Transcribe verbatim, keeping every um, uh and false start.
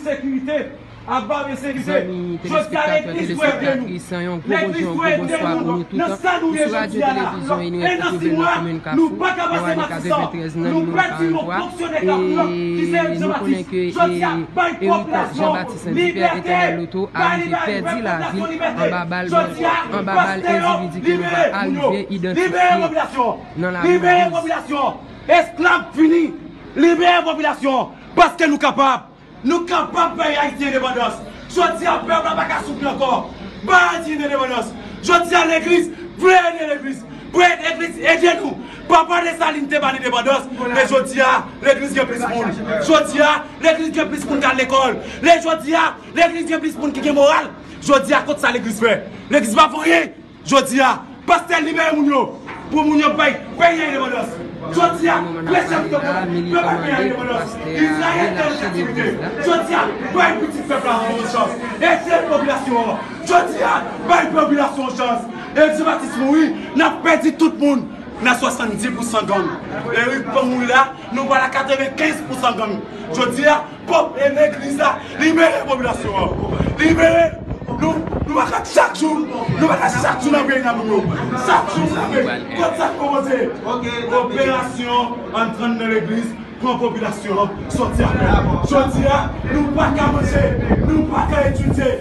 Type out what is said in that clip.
Sekirite, ap ba w ensekirite. Zanmi telespektatè, telespektatris, yon gwo bonjou, yon gwo bonswa pou nou tout. Sou radyo televizyon Inyon Ekwiti Ouvè nan komin Kafou, nan Wani katreventrèz, nan nimewo karanntwa. E nou konnen ke Eric Jean Baptiste Saint Hubert, etènèl loto, a rive pèdi lavi l anba bal, anba bal endividi ke nou pa arive idantifye nan lari Legliz. Esklav fini! Libere popilasyon! Paske nou kapab! Nou kapab bay Ayiti endepandans. Jodi a, pèp la pa ka soufri ankò. Bay Ayiti endepandans. Jodi a, legliz vle ede legliz. Pou ede legliz ede nou. Papa Desalin te ba n endepandans. Men jodi a, legliz gen plis moun. Jodi a, legliz gen plis moun k al lekòl. Le jodi a, legliz gen plis moun ki gen moral. Jodi a, kot sa legliz fè? Legliz pa fè anyen. Jodi a, pastè libere moun yo, pou moun yo bay peyi a endepandans. Jodi a, presyon ki te pran, pèp la peyi a endepandans. Izrayèl te an kaptivite. Jodi a, bay pitit pèp la yon chans. Ede popilasyon an. Jodi a, bay popilasyon an chans. Eric Jean Baptiste mouri, n ap pèdi tout moun nan swasanndis pousan gang. Eric pa mouri la, nou pral a katrevenkenz pousan gang. Jodi a, pòp e legliz la, libere popilasyon an. Libere, nou, nou pa ka chak jou, nou pa ka chak jou nan peyi nan moun yo. Chak jou nou nan peyi. Kot sa k kòmanse? Operasyon antre nan legliz, pran popilasyon an, sòti avè l. Jodi a, nou pa ka manje, nou pa ka etidye.